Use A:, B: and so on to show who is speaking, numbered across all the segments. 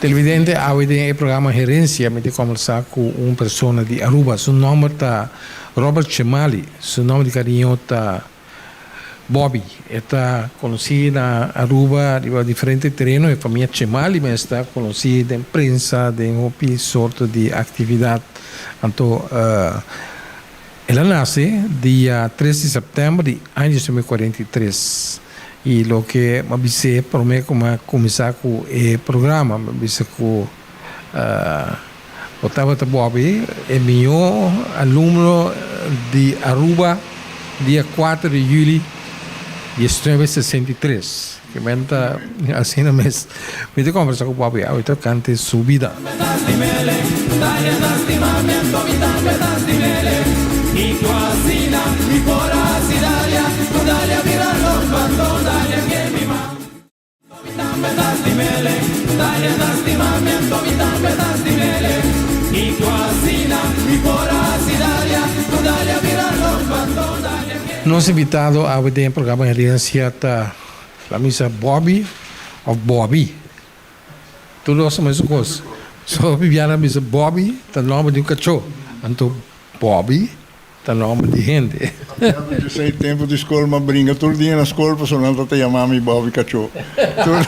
A: Televidente, awe den e programa Herencia mi ta combersa cu un persona di Aruba. Su nomber ta Robert Chemali. Su nomber di cariño ta Bobby. E ta conoci na Aruba riba diferente tereno. E famia Chemali mes ta conoci den prensa, den hopi sorto di actividad. Anto el a nace dia tres di september di aña 1943. Y loke m'a bis'é prome cu m'a cuminsa cu e programa, m'a bisa cu bo tabata Bobby e miho alumno di Aruba dia cuater di juli 1963. Ke men ta asina mes. Mi ta conversa cu Bobby awe tocante su bida. Nos invitado awe den e programa Herencia ta la misa Bobby of Bobby. Tur dos ta mesun kos. So Viviana a bisa Bobby ta nomber di un kachó, anto Bobby ta nomber di hende.
B: Papiando di esei tempu di skol m'a bringa tur dia na skol pasobra nan ta yama mi Bobby kachó. Tur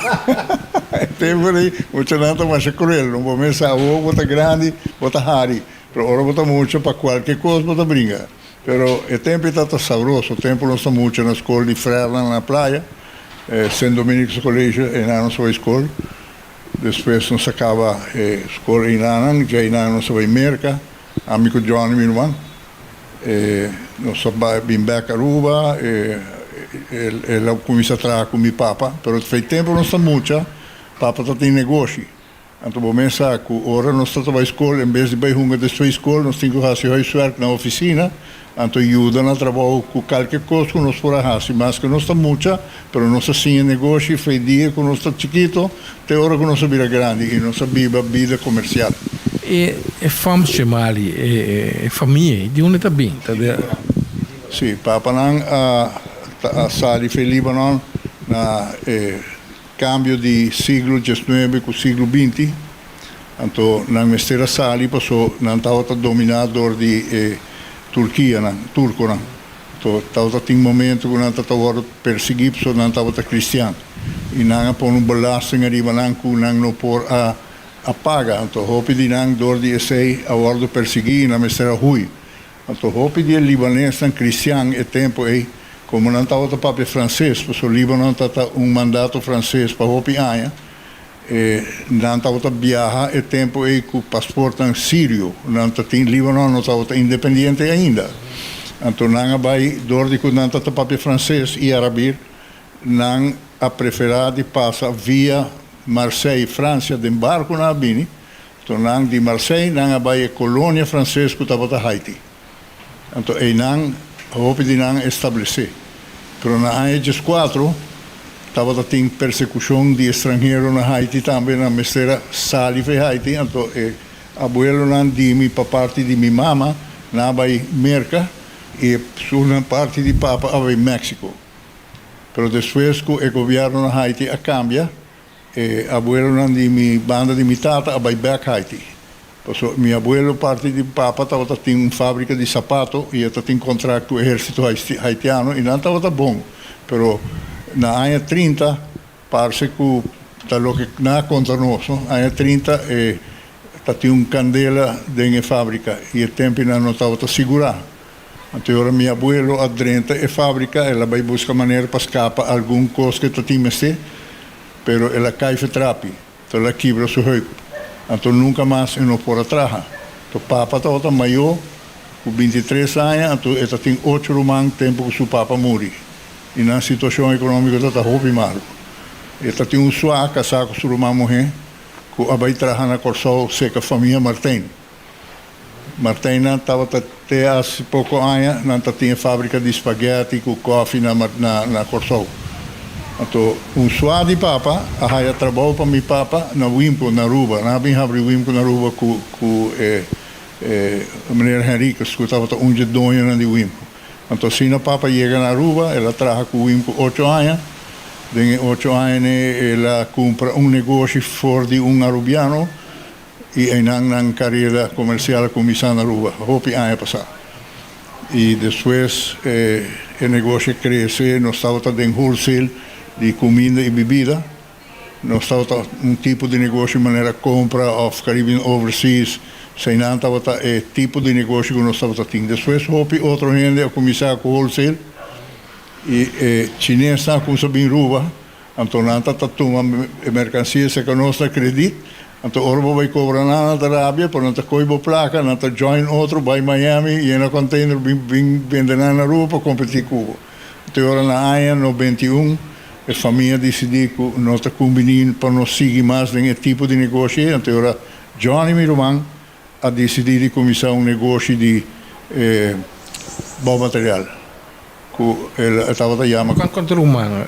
B: e tempu ei muchanan ta masha kruel. No bo mes sa awor bo ta grandi bo ta hari, pero ora bo ta mucha pa kualke kos bo ta bringa. Pero e tempu ei tabata sabroso, tempu nos ta mucha na skol di Frernan na playa. Sint Dominicus College einan nos a bai skol. Despues nos a kaba e skol einanan, dja einan nos a bai Merka, ami ku Johnny mi ruman. Nos a bai bin bek Aruba, el a kuminsá traha ku mi papa, pero fei tempu nos ta mucha, papa ta tin negoshi. Anto bo mes sa ku ora nos ta ta bai skol, en bes di bai hunga despues skol, nos tin ku hasi huiswerk na ofisina, anto yuda na trabou ku kalke kos ku nos por a hasi. Maske nos ta mucha, pero nos a siña negoshi fei dia ku nos ta chikito te ora ku nos a bira grandi i nos a biba bida komersial.
A: E fam Chemali, e famia ei, di unda ta bin? Ta di.
B: Si, papanan a a sali fei Libanon na e. Cambio di siglo diesnuebe cu siglo binti, anto nan mester a sali paso nan tabata domina door di e Turkianan, Turconan. Anto tabata tin momento cu nan tabata wordo persegui paso nan tabata cristian y nan a pone un belasting ariba nan cu nan no por a a paga. Anto hopi di nan door di esey a wordo persegui y nan mester a huy. Anto hopi di e libanesnan cristian e tempo ei, como nan tabata papia frances, pasobra Libanon tabata un mandato frances pa hopi aña, e nan tabata biaha e tempo ei cu pasportnan sirio, nan ta tin Libanon no tabata independiente ainda. Anto nan a bai, dor di cu nan tabata papia frances y arabir, nan a prefera di pasa via Marseille, Francia, den barco nan a bini, Anto nan di Marseille nan a bai e kolonia franses ku tabata Haiti. Anto einan hopi di nan establesé. Pero na aña dieskuatro tabata tin persekushon di estranhero na Haiti tambe, nan mester a sali for Haiti. Anto e abuelonan di mi pa parti di mi mama nan a bai Merka i e sunan parti di papa a bai Mexico. Pero despues ku e gobièrnu na Haiti a kambia, E abuelonan di mi banda di mi tata a bai bek Haiti. Pasobra mi abuelo parti di papa tabata tin un fabrika di sapato i e ta tin kontrakt ku ehersito haitiano i nan tabata bon. Pero na aña trinta parse ku ta loke nan a konta nos, no? Aña trinta e ta tin un kandela den e fabrika i e tempu nan no tabata sigurá. Anto e ora mi abuelo a drenta e fabrika el a bai buska manera pa skapa algun kos ku e ta tin mester. Pero el a kai fetrapi, to el a kibra su heup. Anto nunka mas e no por a traha. To papa tabata mayó. Ku bintitres aña anto e ta tin ocho ruman tempu ku su papa muri i nan situashon ekonómiko ta ta hopi malu. E ta tin un sua kasá ku su ruman muhé ku a bai traha na Kòrsou seka famia Martijn. Martijnnan tabata te hasi poko aña nan ta tin e fábrika di spagèti ku kòfi na na Kòrsou. Anto un sua di papa a haya trabou pa mi papa na Wimco na Aruba. Nan a bin habri Wimco na Aruba ku ku e e meneer Henriquez ku tabata un dje doñonan di Wimco. Anto asina papa yega na Aruba el a traha ku Wimco ocho aña. Den e ocho añanan el a kumpra un negoshi for di un Arubiano. I einan nan karera komersial a kuminsá na Aruba hopi aña pasá. I despues e negoshi a krese, nos tabata den wholesale di kuminda i bibida. Nos tabata un tipo di negoshi manera kompra òf Caribbean Overseas, eseinan tabata e tipo di negoshi ku nos tabata tin. Despues hopi otro hende a kuminsá ku wholesale i e chinesnan a kuminsá bin Aruba. Anto nan ta ta tuma e merkansia serka nos na kredit. Anto ora bo bai kobra nan, nan ta rabia, pero nan ta koi bo plaka, nan ta join otro, bai Miami, yena container, bin bin bende nan na Aruba pa kompetí ku bo. Anto e ora na aña 91 e famia disidí ku no ta kumbiní pa nos sigui mas den e tipo di negoshi ei. Anto e ora Johnny, mi ruman, a disidí di kuminsá un negoshi di bouwmaterial. Ku el tabata yama.
A: Kuantu ruman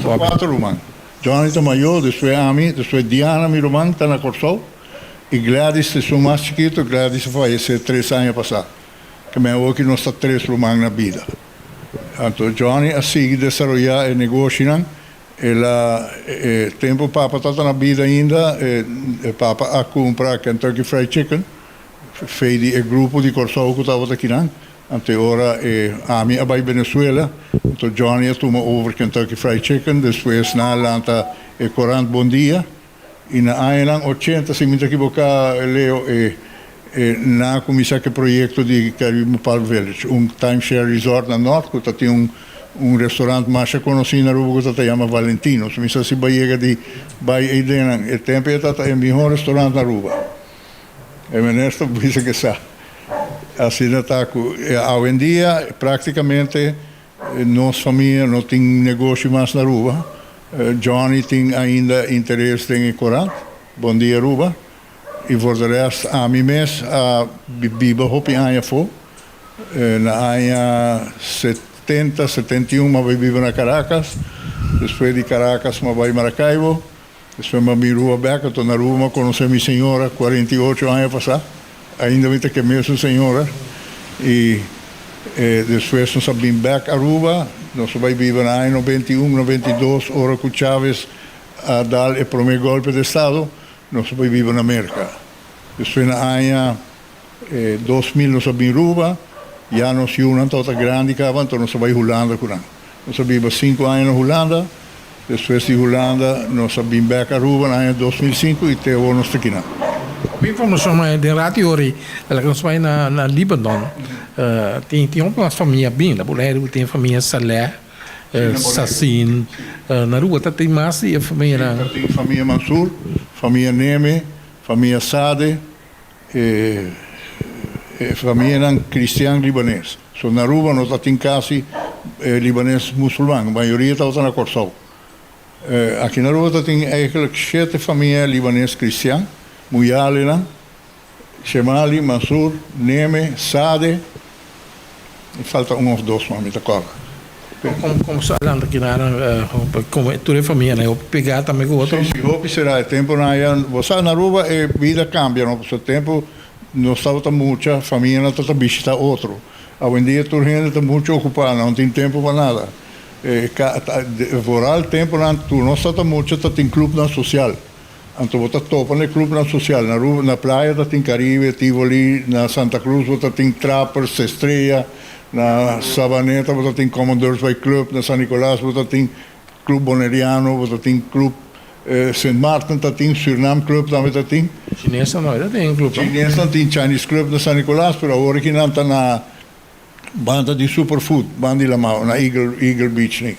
B: Bobby? Kuater ruman. Johnny ta mayó, despues ami, despues Diana mi ruman ta na Kòrsou i Gladys ta esun mas chikitu. Gladys a fayesé tres aña pasá. Ke men awoki nos ta tres ruman na bida. Anto Johnny a sigui desaroyá e negoshinan. El a, e tempu papa tabata na bida ainda, e papa a kumpra Kentucky Fried Chicken fei di e grupo di Kòrsou ku tabata kinan. Ante ora e ami a bai Venezuela, anto Johnny a tuma over Kentucky Fried Chicken, despues nan a lanta e korant Bon Dia, i na añanan ochenta, si mi ta kiboká, Leo, e e nan a kuminsá ku e proyekto di Caribbean Palm Village, un timeshare resort na nort ku ta tin un un restaurant masha konosí na Aruba ku ta ta yama Valentino's. Mi sa si bo a yega di bai eidennan. E tempu ei ta ta e mihó restaurant na Aruba. E meneer ta bisa ke sa. Asina ta ku awendia praktikamente nos famia no tin negoshi mas na Aruba. Johnny tin ainda interes den e korant, Bon Dia Aruba. I for de rest ami mes a biba hopi aña afó. Na aña 70, 71 m'a bai biba na Caracas. Despues di Caracas m'a bai Maracaibo. Despues mi a bin Aruba bek, anto na Aruba mi a konosé mi señora 48 aña pasá. Ainda mi ta ke mesun señora. I despues nos a bin bek Aruba, nos a bai biba na aña 91, 92 ora ku Chavez a dal e promé golpe de estado, nos a bai biba na Merka. Despues na aña 2000 nos a bin Aruba, ya nos yunan tabata grandi kaba, anto nos a bai Hulanda ku nan. Nos a biba sinku aña na Hulanda, despues di Hulanda nos a bin bek Aruba na aña 2005 i te awor nos ta kinan.
A: Hopi informashon ma den rati ora laga nos bai na na Libanon tin tin hopi mas famia bin la Boneiru tin famia Saleh, Sasin, na Aruba ta tin mas di e famianan.
B: Ta tin famia Mansur, famia Neme, famia Sade. E famianan cristian libanes. So na Aruba no ta tin casi libanes musulman, mayoria tabata na Corsou. Aki na Aruba ta tin eigenlijk shete famia libanes cristian, Muyalenan, Shemali, Mansur, Neme, Sade, i falta un of dos mas mi ta corda.
A: Como sa lanta kinanan como tur e famianan e hopi pega tambe cu otro?
B: Si, si hopi sera e temponan aya. Bo sa na Aruba e bida cambia no pasobra tempo nos tabata mucha famianan ta ta bishita otro. Awendia tur hende ta mucho ocupa nan no tin tempo pa nada. Vooral temponan cu nos tabata mucha ta tin clubnan social. Anto bo ta topa na e clubnan social. Na Aruba, na playa ta tin Caribe, Tivoli, na Santa Cruz bo ta tin Trappers, Estrella, na Sabaneta bo ta tin Commodores Bay Club, na San Nicolas bo ta tin Club Boneriano, bo ta tin Club Sint Maarten ta tin, Surinam Club tambe ta tin.
A: Chinesnan tambe ta tin club, no?
B: Chinesnan tin Chinese Club na San Nicolas, pero awor aki nan ta na banda di Superfood, banda di Lamao, na Eagle, Eagle Beach ni.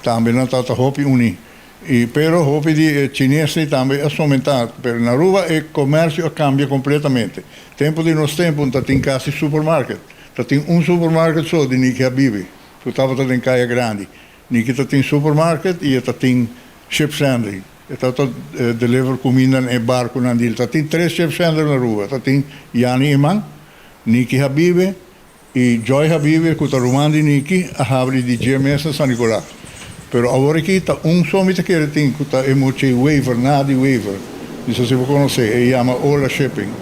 B: Tambe nan ta ta hopi uni. I pero hopi di e chinesnan tambe a somentá. Pero na Aruba e komersio a kambia kompletamente. Tempu di nos tempu no ta tin kasi supermarket. Ta tin un supermarket so di Niki Habibi ku tabata den Kaya Grandi. Niki ta tin supermarket i e ta tin ship sending. E ta ta deliver kuminda na e barkunan di. Ta tin tres ship sender na Aruba. Ta tin Yani Eman, Niki Habibi I Joy Habibe ku ta ruman di Niki a habri di dje mes na San Nicolas. Pero awor aki ta un so mi ta kere tin ku ta e much'e Wever, Nadi Wever. Mi sa si bo konos'é, e yama Ola Shipping.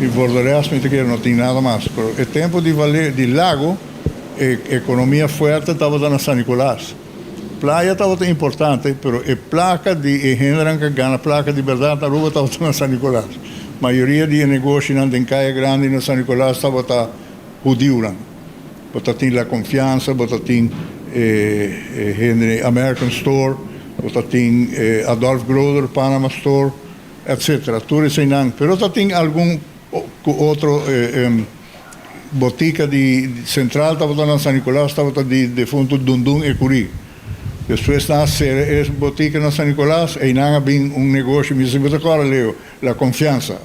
B: I for de rest mi ta kere no tin nada mas. Pero e tempu di Vale di Lago e ekonomia fuerte tabata na San Nicolas. Playa tabata importante, pero e plaka di e hendenan ku a gana plaka di bèrdat na Aruba tabata na San Nicolas. Mayoria di e negoshinan den Kaya Grandi na San Nicolas tabata hudiunan. Bo ta tin La Confianza, bo ta tin e hende American Store, bo ta tin e Adolf Groder Panama Store, etcetera. Tur eseinan. Pero ta tin algun ku otro. Botica di Central tabata na San Nicolas tabata di defunto Dundun Ecury. Despues nan a cera e botica na San Nicolas, eynan a bin un negoshi, mi siempre ta corda Leo, La Confianza.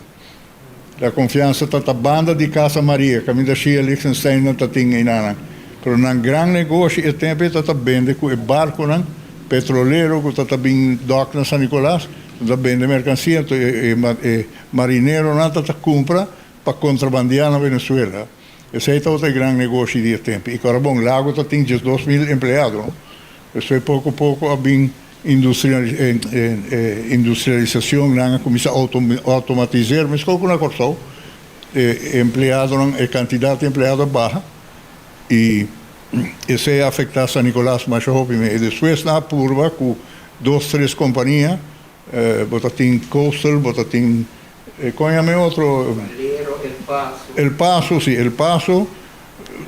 B: La Confianza ta ta banda di Casa Maria, caminda Shia Lichtenstein nan ta tin eynanan. Pero nan gran negoshi e tempo ei ta ta bende cu e barconan petrolero cu ta ta bin dock na San Nicolas, nan ta bende mercancia, enton e marineronan ta ta cumpra Pa kontrabandiá na Venezuela. Esei tabata e gran negoshi di e tempu. I kora bon, Lago ta tin 12.000 empleado. Despues poko poko a bin industrialisashon, nan a kuminsá outomatiseer, meskos ku na Kòrsou. E empleadonan, e kantidat di empleado a baha i esei a afektá San Nicolas masha hopi. I despues nan a purba ku dos tres kompania. Bo ta tin Coastal, bo ta tin, kon yama e otro?
C: Valero, El Paso.
B: El Paso, si, El Paso,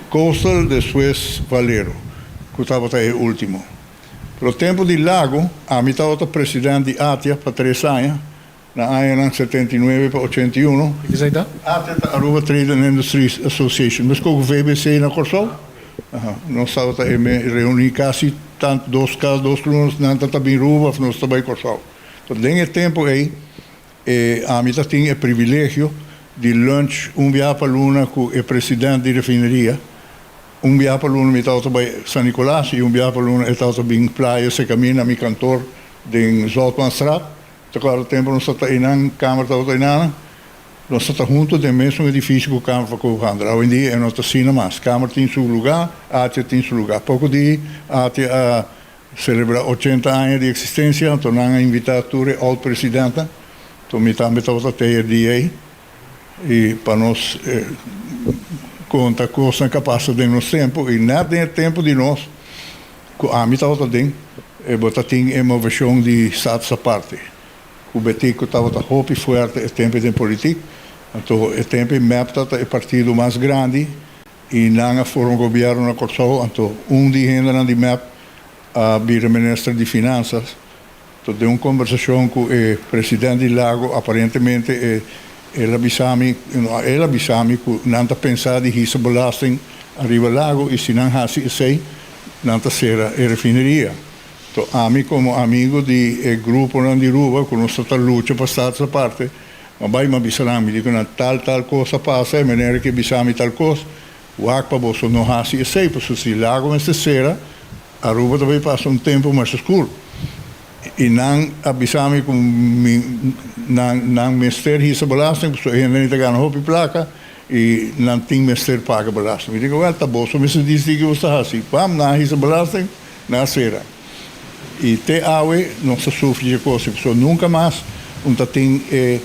B: Coastal, despues Valero, ku tabata e ultimo. Pero tempu di Lago, ami tabata president di ATIA pa tres aña, na añanan 79 pa 81.
A: Kiko esei ta?
B: ATIA ta Aruba Trade and Industries Association, meskos ku VBC na Kòrsou. Nos tabata e reuní kasi tantu dos kada dos luna nan ta ta bin Ruba of nos ta bai Kòrsou. Pero den e tempu ei e ami ta tin e privilegio di lunch un biaha pa luna ku e president di refineria. Un biaha pa luna mi tabata bai San Nicolas i un biaha pa luna e tabata bin Playa Sekamí na mi kantor den Zoutmanstraat. Ta kòrda tempu nos tabata einan, kamer tabata einan. Nos ta ta hunto den mesun edifisio ku Kamer van Koophandel. Awendia e no ta asina mas. Kamer tin su lugá, ATIA tin su lugá. Poko di ATIA a selebrá 80 aña di eksistensia, anto nan a invitá tur e oud presidentnan. Anto mi tambe tabata te e dia ei i pa nos konta kosnan ku a pasa den nos tempu. I nèt den e tempu di nos ku ami tabata den, e bo ta tin e moveshon di Status Aparte. Ku Betico tabata hopi fuerte e tempe den politik, anto e tempe mep tabata e partido mas grandi i nan a forma gobierno na Kòrsou, anto un di hendenan di mep a bira minister di finansas, anto den un kombersashon ku e president di Lago aparentemente e el a bisa mi, el a bisa mi ku nan ta pensa di hisa belasting ariba Lago i si nan hasi esei nan ta sera e refineria. To ami komo amigu di e gruponan di Ruba ku nos ta ta lucha pa Status Aparte, m'a bai m'a bisa nan, mi di ku nan tal tal kos a pasa, e meneer ke bisa mi tal kos, wak pa boso no hasi esei, pasobra si Lago mester sera, Aruba ta bai pasa un tempu masha skur. I nan a bisa mi ku mi nan nan mester hisa belasting, pasobra e hende ni ta gana hopi plaka i nan tin mester paga belasting. Mi di ku wèl, ta boso mester disidi ke boso ta hasi. Bam, nan a hisa belasting. Na sera. I te awe nos ta sufri dje kos ei, pasobra nunka mas un ta tin e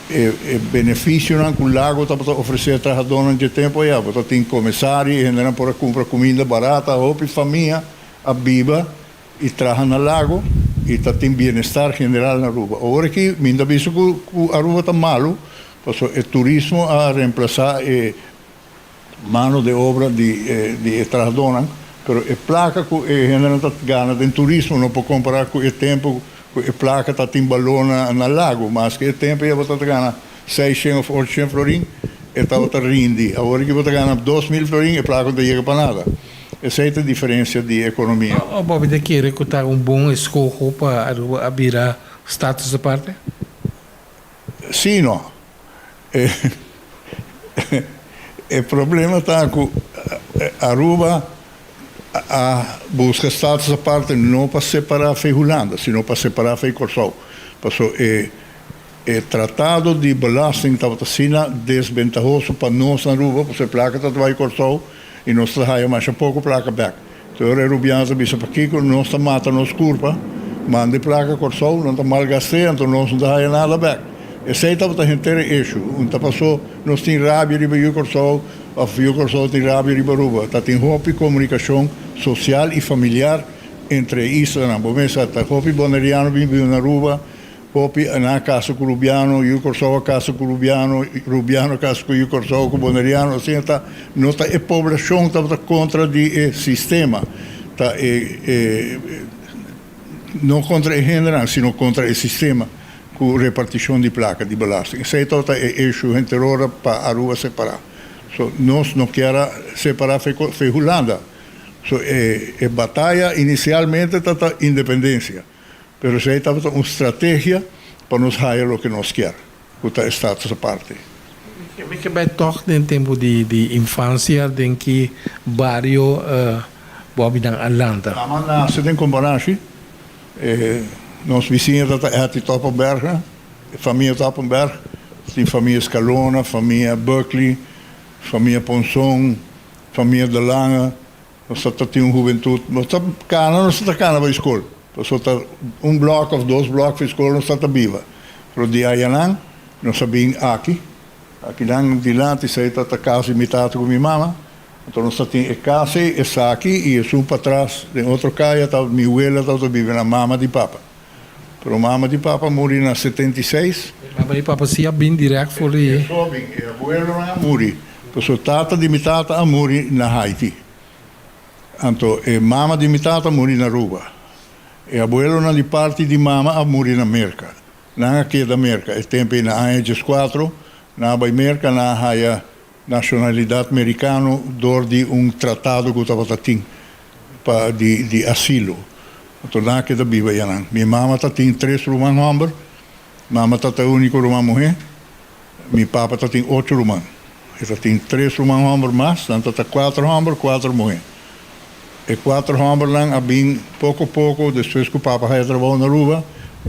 B: e benefisionan ku Lago tabata ofresé e trahadónan dje tempu ayá. Bo ta tin komisario i hendenan por a kumpra kuminda barata. Hopi famia a biba i traha na Lago i ta tin bienestar general na Aruba. Ora aki mi ta bisa ku ku Aruba ta malu, pasobra e turismo a remplasá e mano de obra di e trahadónan, pero e plaka ku e hendenan ta gana den turismo no por kompará ku e tempu ku e plaka ta tin balor na Lago. Maske e tempu ei bo ta gana seishen òf otshen florin, e tabata rindi. Awor ki bo ta gana 2000 florin, e plaka no ta yega pa nada. Esei ta e diferensia di ekonomia.
A: O Bobby ta kere ku ta un bon eskoho pa Aruba a bira status aparte?
B: Sí no. E problema ta ku Aruba a buska status aparte no pa separá fei Hulanda, sino pa separá fei Kòrsou. Paso e E tratado di belasting tabata asina desbentahoso pa nos na Aruba, pasobra e plaka ta bai Kòrsou i nos ta haya masha poko plaka bèk. Te ora e rubiano ta bisa, Pakiko nos ta mata nos kurpa, manda e plaka Kòrsou, nan ta malgast'é, anto nos no ta haya nada bèk. Esei tabata henter e issue. Un ta pasó nos tin rabia riba yu Kòrsou òf yu Kòrsou tin rabia riba Aruba. Ta tin hopi komunikashon sosial i familiar entre e islanan. Bo mester sa, ta hopi boneriano bin biba na Aruba. Hopi nan a kasa ku rubiano, yu Kòrsou a kasa ku rubiano, rubiano a kasa ku yu Kòrsou, ku boneriano, asina ta, no ta e poblashon tabata kontra di e sistema, ta e e no kontra e hendenan, sino kontra e sistema ku repartishon di plaka di belasting. Esei tabata e issue henter ora pa Aruba separá. So nos no kier a separá fe Hulanda. So e e bataya inisialmente tabata independensia. Pero esei tabata un strategia pa nos haya loke nos kier, ku ta e status aparte.
A: Mi ke bai tòg den tempu di infansia, den ki bario bo a binan a lanta?
B: Mama nase den Kombanashi. Nos bisiña tabata Etty Toppenberg, e famia Toppenberg. Tin famia Escalona, famia Buckley, famia Ponson, famia De Lange. Nos ta tin un hubentut, nos ta kana, nos ta kana bai skol. Pasobra ta un blòk òf dos blòk for skol nos ta ta biba. Pero di ayanan nos a bin aki. Akinan dilanti esei ta ta kas di mi tata ku mi mama. Anto nos ta tin e kas ei, esaki i esun patras den otro kaya ta mi wela tabata biba na mama di papa. Pero mama di papa a muri na 76.
A: Mama di papa si a bin direct for di.
B: E so a bin, e abuelonan a muri. Pasobra tata di mi tata a muri na Haiti. Anto e mama di mi tata a muri na Aruba. E abuelonan di parti di mama a muri na Merka. Nan a keda Merka. E tempu ei na aña dieskuatro nan a bai Merka, nan a haya Nashonalidat merikano dor di un tratado ku tabata tin pa di di asilo. Anto nan a keda biba ayanan. Mi mama ta tin tres ruman hòmber, mama ta ta e úniko ruman muhé. Mi papa ta tin ocho ruman. E ta tin tres ruman hòmber mas, nan ta ta kuater hòmber, kuater muhé. E kuater hòmbernan a bin poko poko despues ku papa haya trabou na Aruba,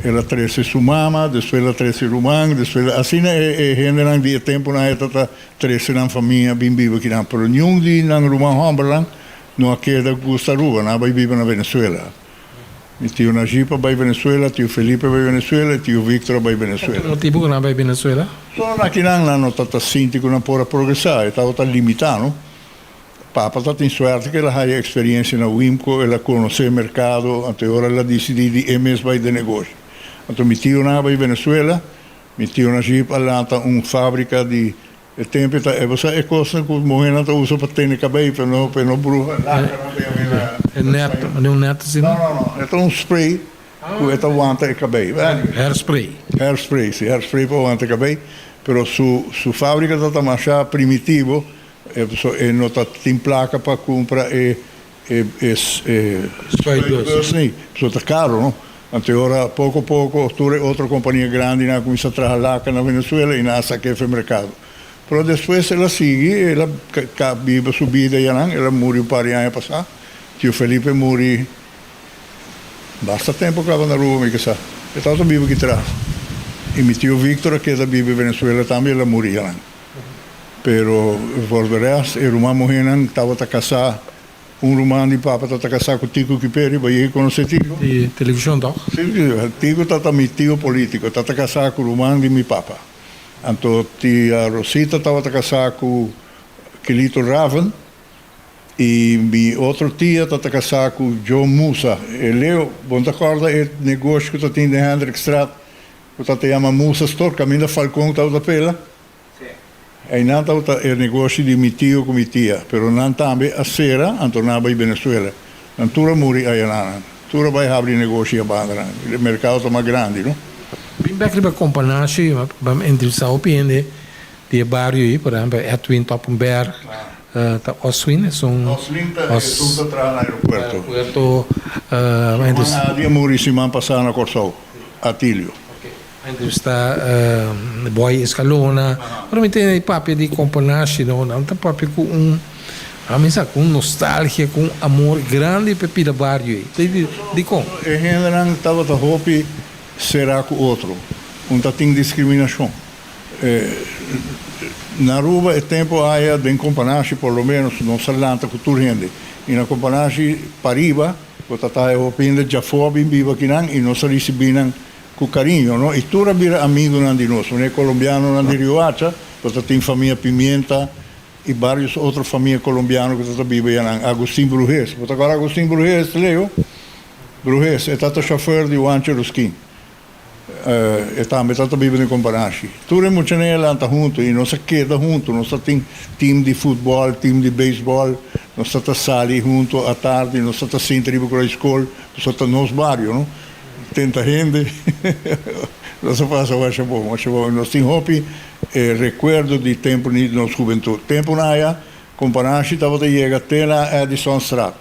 B: el a trese su mama, despues el a trese ruman, despues el a, asina e e hendenan di e tempunan ei ta trese nan famia bin biba kinan. Pero niun di nan ruman hòmbernan no a keda gusta Aruba, nan a bai biba na Venezuela. Mi tio Najib a bai Venezuela, tio Felipe a bai Venezuela i tio Victor a bai Venezuela.
A: Ki motibu ku nan a bai Venezuela?
B: Solo na kinan nan no tabata sinti ku nan por a progresá, e tabata limitá, no? Papa ta tin suerte ku el a haya eksperiencia na Wimco, el a konosé merkado, anto e ora el a disidí di e mes bai den negoshi. Anto mi tionan a bai Venezuela, mi tio Najib a lanta un fábrika di e tempu e ta e bo sa e kosnan ku muhénan ta usa pa tene kabei pa no pa e no bruha, lakanan ta yama na
A: E net, manera un net asina?
B: No, no, no, e ta un spray ku e ta wanta e kabei.
A: Hairspray.
B: Hairspray, si, hairspray pa wanta e kabei, pero su su fábrika ta ta masha primitivo. E pasobra e no ta tin plaka pa kumpra e e e spuitbus ni, pasobra ta karo no. Anto e ora poko poko tur e otro kompania grandinan a kuminsá traha laka na Venezuela i nan a sak'é for e merkado. Pero despues el a sigui, el a biba su bida ayanan, el a muri un par di aña pasá. Tio Felipe muri basta tempu kaba na Aruba mi ke sa. E tabata biba aki tras. I mi tio Victor a keda biba Venezuela tambe, el a muri ayanan. Pero for de rest e ruman muhénan tabata kasá, un ruman di papa tabata kasá ku Tico Kiperi, bo yega konosé Tico?
A: Di televishon tòg?
B: Sí, Tico tabata mi tio polítiko, tabata kasá ku ruman di mi papa. Anto tia Rosita tabata kasá ku Kilito Raven i mi otro tia tabata kasá ku Joe Musa. E Leo, bo no ta kòrda e negoshi ku ta tin den Hendrikstraat ku tabata yama Musa Store, kaminda Falcon tabata pela? Einan tabata e negoshi di mi tio ku mi tia, pero nan tambe a sera, anto nan a bai Venezuela. Nan tur a muri ayanan. Tur a bai habri negoshi abandanan. E merkado ta mas grandi, no?
A: Bin bek riba Kompanashi, bam entrevistá hopi hende di e bario ei, por ehempel Edwin Toppenberg, Ta Oswin esun.
B: Oswin ta esun ta traha na aeropuerto.
A: Aeropuerto.
B: Su man Adi a muri siman pasá na Kòrsou, Atilio.
A: A entrevistá Boy Escalona. Ora mi tende e papia di Komponashi no, nan ta papia ku un, ami sa, ku un nostalgia, ku un amor grandi pa e pida bario ei. Dikon?
B: E hendenan tabata hopi será ku otro, un ta tin diskriminashon. Na Aruba e tempo aya den Companashi por lo menos nos a lanta cu tur hende y na Companashi pariba bo ta taha e hopi hende djafo a bin biba akinan y nos a ricibi nan cu cariño no y tur a bira amigonan di nos manera e colombianonan di Riohacha bo ta tin famia Pimienta y varios otro famia colombiano cu ta ta biba yanan Agustin Bruges bo ta acorda Agustin Bruges Leo Bruges e tata chauffeur di Juancho Rusquin. E tambe ta ta biba den Companashi. Tur e muchanan a lanta huntu i nos a keda huntu. Nos ta tin team di futbòl, team di beisbòl. Nos ta ta sali huntu atardi, nos ta ta sinta riba kura di skol. Pasobra ta nos bario, no? Tenta hende. Nos a pasa masha bon, masha bon. Nos tin hopi rekuerdo di tempu di nos hubentut. Tempunan aya Companashi tabata yega te na Edisonstraat.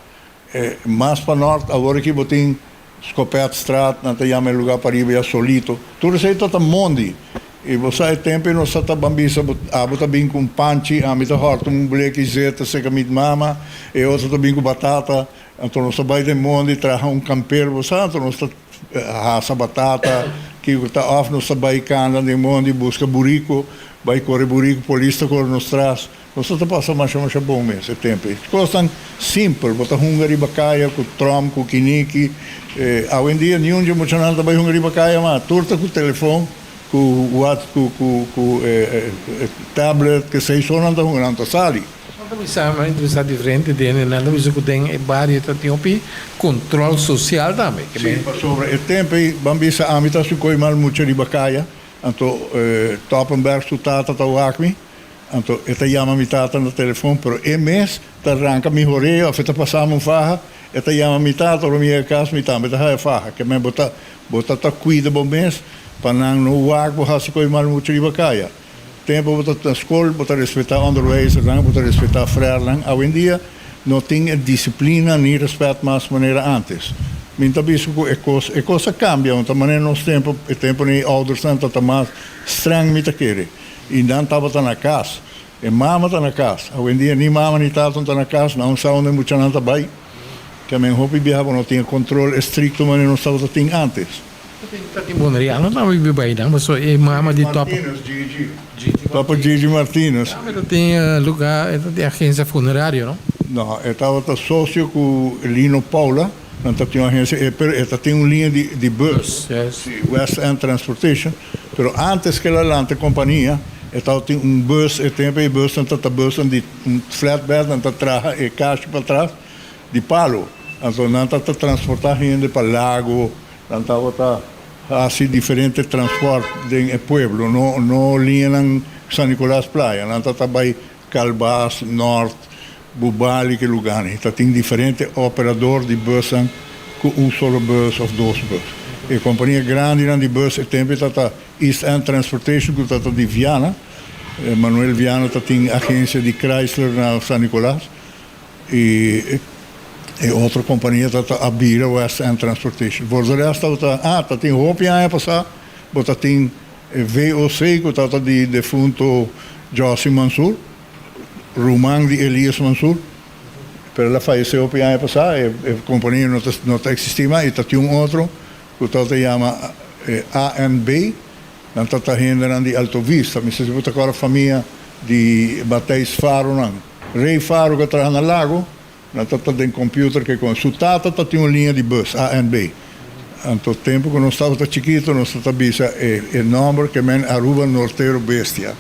B: Mas pa nort awor aki bo tin Scopetstraat, nan ta yama e lugar pariba ya Solito. Tur esei ta ta mondi. I bo sa e tempu ei nos ta ta ban bisa bo, abo ta bin ku un panchi, ami ta hòrta un bleki zeta seka mi mama, e otro ta bin ku batata. Anto nos ta bai den mondi traha un kamper, bo sa, anto nos ta hasa batata, kiko ta òf nos ta bai kanda den mondi buska buriko, bai kore buriko, polis ta kore nos tras. Nos ta pasa masha masha bon mes e tempu ei. Kosnan simpel, bo ta hunga riba kaya ku tròm, ku kiniki. Awendia niun dje muchanan ta bai hunga riba kaya mas. Tur ta ku telefon, ku whats ku ku ku tablet, kesei so nan ta hunga, nan ta sali.
A: Nan ta bisa, mi a entrevistá diferente dende, nan ta bisa ku den e bario ta tin hopi kontrol sosial tambe.
B: Sí, pasobra e tempu ei, ban bisa ami ta hasi koi mal mucha riba kaya, anto Toppenberg su tata ta wak mi. Anto e ta yama mi tata na telefon, pero e mes ta ranka mi horea of e ta pasa mi un faha, e ta yama mi tata ora mi yega kas mi tambe ta haya faha. Ke men bo ta bo ta ta kuida bo mes pa nan no wak bo hasi koe mal mucha riba kaya. Tempu bo ta na skol bo ta respetá onderwijzernan, bo ta respetá frernan. Awendia no tin e disiplina ni respet mas manera antes. Mi ta bisa ku e kos e kos a kambia, un ta manera nos tempu e tempunan e oudersnan ta ta mas streng mi ta kere. I nan tabata na kas. E mama ta na kas. Awendia ni mama ni tata no ta na kas, nan sa unda e muchanan ta bai. Ke men hopi biaha bo no tin e kontrol estrikto manera nos tabata tin antes.
A: Ta tin boneriano tambe biba einan, pasobra e mama di Topo.
B: Martinus, Gigi. Topo Gigi Martinus.
A: Tambe ta tin luga, e ta tin agensia funerario, no?
B: No, e tabata sosio ku Lino Paula. Nan ta tin un agencia, e pero e ta tin un liña di di bus, si, West End Transportation, pero antes ke el a lanta e compania, e tabatin un bus, e tempo e busnan ta ta busnan di un flatbed, nan ta traha e kashi patras di palo, anto nan ta ta transporta hende pa Lago, nan tabata hasi diferente transport den e pueblo, no no liñanan San Nicolas Playa, nan ta ta bai Calbas, Nort, Bubali ke lugarnan. Ta tin diferente operador di busnan ku un solo bus of dos bus. E kompania grandinan di bus e tempu ta ta East End Transportation ku ta ta di Viana. Manuel Viana ta tin agensia di Chrysler na San Nicolas i e otro kompania ta ta a bira West End Transportation. Por de rest tabata, ah, ta tin hopi aña pasá bo ta tin E VOC ku tabata di defunto Jossy Mansur, ruman di Elias Mansur, pero el a fayesé hopi aña pasá, e kompania no ta no ta eksistí mas i ta tin un otro ku tabata yama ANB, nan tabata hendenan di Alto Vista, mi sa si bo ta kòrda famia di Matthijs Faronan, Rey Faro ku a traha na Lago. Nan ta ta den computer ke con su tata ta tin un liña di bus, ANB. Anto tempo cu nos tabata chikito nos ta ta bisa e e nomber ke men Aruba Nortero Bestia.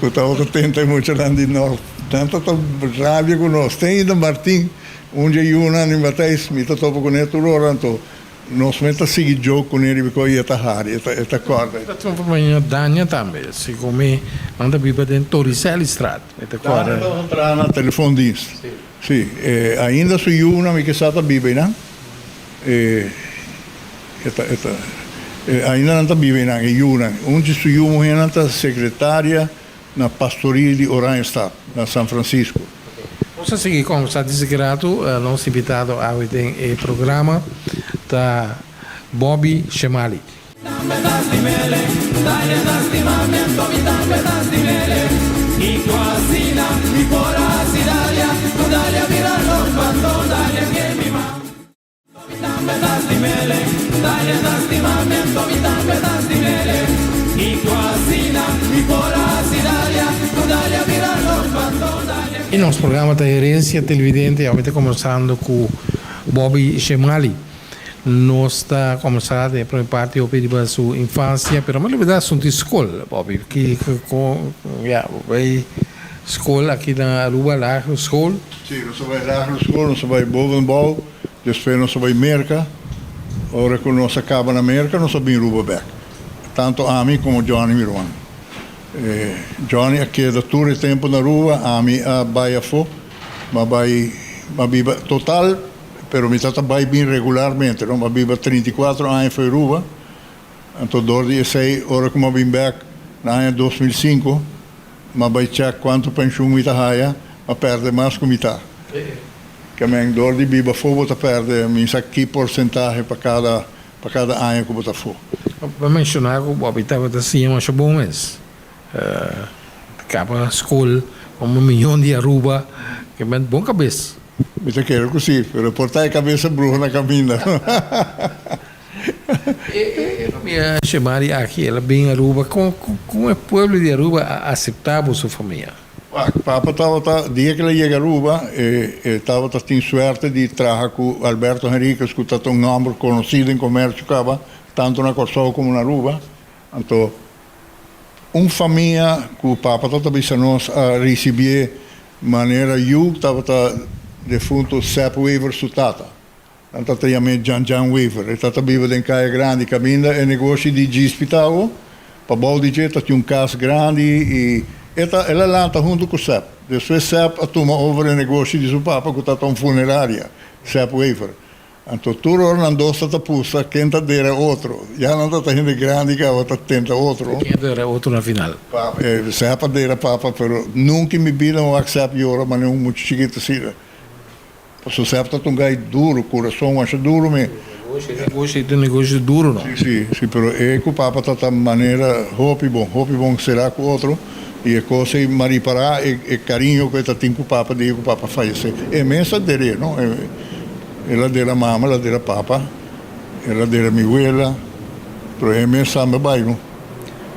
B: Cu tabata tenta e muchanan di nort. Nan ta ta rabia cu nos. Te ainda Martin, un dje yunan di Matthijs, mi ta topa cune tur ora anto Nos mes ta sigui joke kuné riba ku e ta hari, e ta e ta kòrda.
A: Ta tin un famia Dania tambe, segun mi nan ta biba den Torricellistraat, mi ta kòrda.
B: Dania tabata traha na telefoondienst. Si, e ainda su yunan mi kisas ta biba einan. E e ta e ta e ainda nan ta biba einan, e yunan. Un di su yu muhénan ta sekretaria na pastorie di Oranjestad, na San Francisco.
A: Nos a sigui kombersá di ki ratu. Nos invitado awe den e programa ta Bobby Shemali. I nos programa ta Herencia Televidente. Awe ta kombersando ku Bobby Shemali. Nos ta kombersá den e prome parti hopi riba su infansia, pero mi a lubidá asuntu di skol, Bobby. Ki kon ya bo bai skol aki na Aruba, lagere school?
B: Si, nos a bai lagere school, nos a bai bovenbouw. Despues nos a bai Merka. Ora ku nos a kaba na Merka nos a bin Ruba bèk. Tantu ami komo Johnny mi ruman. Johnny a keda tur e tempu na Ruba, ami a bai afó. Mi a bai, mi a biba total, pero mi tabata bai bin regularmente, no. Mi a biba 34 aña for Ruba. Anto dor di esei ora ku mi a bin bèk na aña 2005, mi a bai chèk kuantu penshun mi ta haya, mi a pèrdè mas ku mitá. Ke men dor di biba afó bo ta pèrdè mi sa ki porsentahe pa kada pa kada aña ku bo ta afó.
A: Bo a menshoná ku bo tabata siña masha bon mes. Kaba skol komo miyon di Aruba, ke men bon kabes.
B: Mi ta kere ku si, pero por ta e kabes a bruha na kaminda.
A: E famia Shemari aki el a bin Aruba, kon kon e pueblo di Aruba a aseptá bo su famia?
B: Papa tabata, dia ku el a yega Aruba, e tabata tin suerte di traha ku Alberto Henriquez ku ta un nòmber konosí den komersio kaba, tantu na Kòrsou komo na Aruba. Anto un famia ku papa tabata bisa nos a risibié manera yu tabata defuntu Sep Wever su tata. Nan tata yam'é Jan Jan Wever. E tata biba den Kaya Grandi, kaminda e negoshi di Djispi ta awo. Pa bou di dje ta tin un kas grandi i e ta el a lanta huntu ku Sep. Despues Sep a tuma over e negoshi di su papa ku tata un funeraria, Sep Wever. Anto tur ora nan dos tata pusta ken ta dera otro. Ya nan tata hende grandi kaba ta tenta otro.
A: Ken ta dera otro na final?
B: Papa, Sep a dera papa pero nunka in mi bida mi wak Sep yora manera un mucha chikito asina. Pasobra Sep ta un gai duro, kurason masha duro mi.
A: Negoshi, negoshi ta un negoshi duro no.
B: Si, si, si, pero e ku papa ta ta manera hopi bon, hopi bon será ku otro i e kos ei m'a ripará e e kariño ku e ta tin ku papa dia ku papa fayesé. E mes a der'é no, el a dera mama, el a dera papa, el a dera mi wela, pero e mes tambe bai no.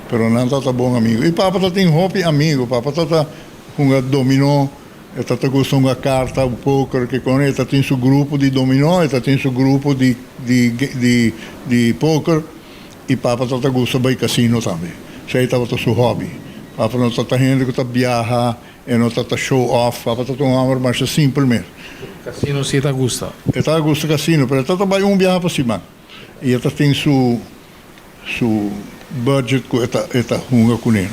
B: Pero nan ta ta bon amigo. I papa ta tin hopi amigo, papa ta ta hunga dominó. E ta ta gusta hunga karta o poker ke kon e ta tin su grupo di dominó, e ta tin su grupo di di di di poker i papa ta ta gusta bai kasino tambe. Esei tabata su hòbi. Papa no ta ta hende ku ta biaha, e no ta ta show off, papa ta ta un hòmber masha simpel mes.
A: Kasino si e ta gusta?
B: E ta gusta kasino, pero e ta ta bai un biaha pa siman. I e ta tin su su budget ku e ta e ta hunga kuné.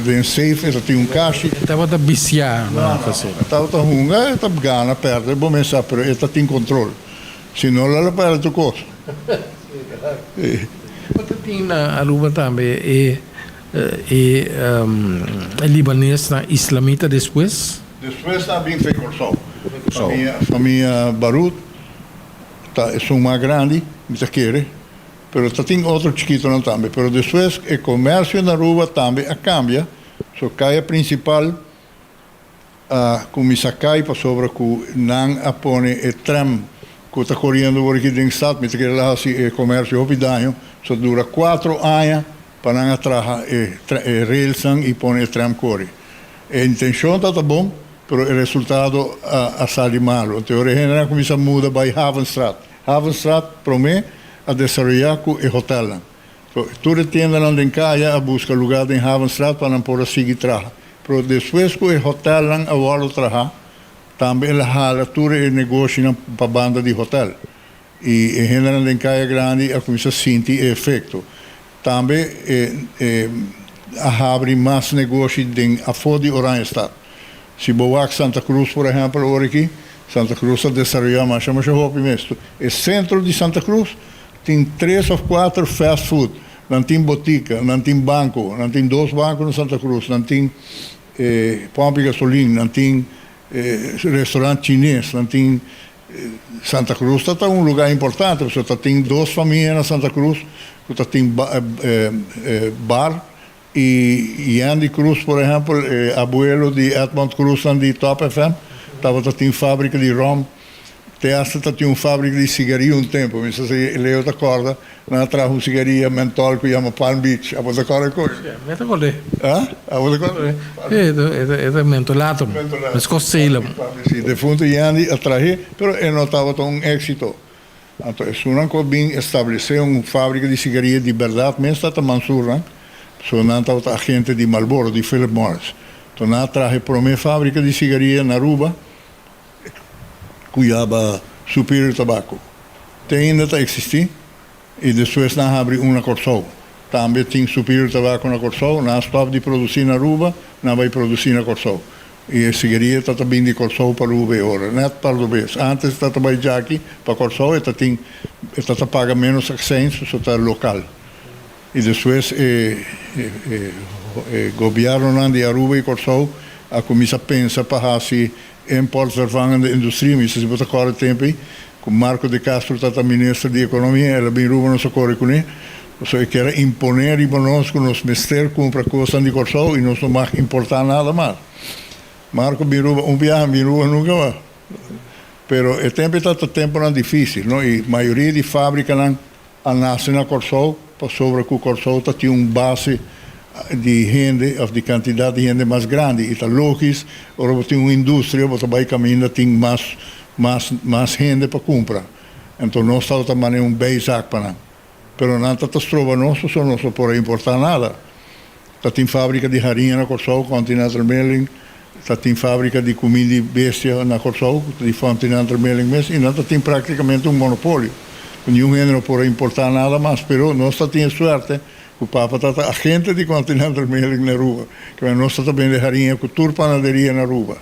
B: Den safe e ta tin un kashi.
A: E tabata bisiá na kasino.
B: E tabata hunga, e ta gana, pèrdè, bo mes sa, pero e ta tin kontrol. Si no lo a pèrdè tur kos.
A: Bo ta tin na Aruba tambe e e libanesnan islamita despues?
B: Despues nan a bin fe Kòrsou. Famia famia Barut. Ta esun mas grandi, mi ta kere, pero ta tin otro chikitonan tambe. Pero despues e comercio na Aruba tambe a cambia, so caya principal a cuminsa cay pasobra cu nan a pone e tram cu ta coriendo awor aki den stad, mi ta kere la haci e comercio hopi daño, so dura cuatro aña pa nan a traha e railsnan y pone e tram cori. E intencion ta ta bon, pero e resultado a sali malo. Anto e hendenan a cuminsa muda bay Havenstraat. Havenstraat prome a desaroya cu e hotelnan. So, tur e tiendanan den caya a busca lugar den Havenstraat pa nan por a sigui traha. Pero despues cu e hotelnan a wordo traha, tambe el a hala tur e negoshinan pa banda di hotel. Y e hendenan den Caya Grandi a cuminsa sinti e efecto. Tambe e e a habri mas negoshi den afó di Oranjestad. Si bo wak Santa Cruz por ehempel ora aki, Santa Cruz a desaroyá masha masha hopi mes. E centro di Santa Cruz tin tres of cuater fast food, nan tin botica, nan tin banco, nan tin dos banco na Santa Cruz, nan tin e pomp di gasolin, nan tin. Restaurant chines, nan tin Santa Cruz ta ta un lugar importante pasobra ta tin dos famia na Santa Cruz cu ta tin bar y Yandy Cruz por ehempel e abuelo di Edmond Cruz nan di Top FM tabata tin fabrica di rom. Te hasta ta tin un fabrica di sigaria un tempo, mi sa si Leo ta corda, nan a traha un sigaria mentol cu yama Palm Beach, abo ta corda e coy?
A: Si, mi ta corda.
B: Ha? Abo ta corda?
A: Si, e ta mentolatum, mescos Salem.
B: Si, defunto Yandy a trahe, pero e no tabata un exito. Anto esunnan cu a bin establece un fabrica di sigaria di berdad mes tabata Mansurnan, pasobra nan tabata agente di Marlboro, di Philip Morris. Anto nan a traha e prome fabrica di sigaria na Aruba. Ku yaba Superior Tabaco te ainda ta existi y despues nan habri un na Corsou. Tambe tin Superior Tabaco na Corsou, nan a stop di produci na Aruba, nan bay produci na Corsou. Y e sigaria ta ta bin di Corsou pa Aruba e ora, net par do bes. Antes ta ta bay djaki pa Corsou e ta tin e ta ta paga menos accijns pasobra ta local. Y despues e gobiernonan di Aruba y Corsou a cuminsa pensa pa haci importvervangende industrie. Mi sa si bo ta corda e tempo ey cu Marco de Castro tata minister di economia, el a bin Aruba nos a core cune, pasobra e kier a impone riba nos cu nos mester cumpra cosnan di Corsou y nos no mag importa nada mas. Marco bin Aruba un biaha, bin Aruba nunca mas. Pero e tempo ey tata temponan dificil, no? Y mayoria di fabricanan A nase na Kòrsou pasobra ku Kòrsou ta tin un base di hende òf di kantidat di hende mas grandi i ta lógis ora bo tin un industria bo ta bai kaminda tin mas mas mas hende pa kumpra. Anto nos tabata mane un bijzaak pa nan. Pero nan ta ta stroba nos pasobra nos no por a importá nada. Ta tin fábrika di hariña na Kòrsou, Continental Milling, ta tin fábrika di kumida di bestia na Kòrsou, di Continental Milling mes, i nan ta tin práktikamente un monopolio, ku niun hende no por a importá nada mas. Pero nos ta tin e suerte ku papa ta ta agente di Continental Milling na Aruba, kibera nos ta ta bende hariña ku tur panaderia na Aruba,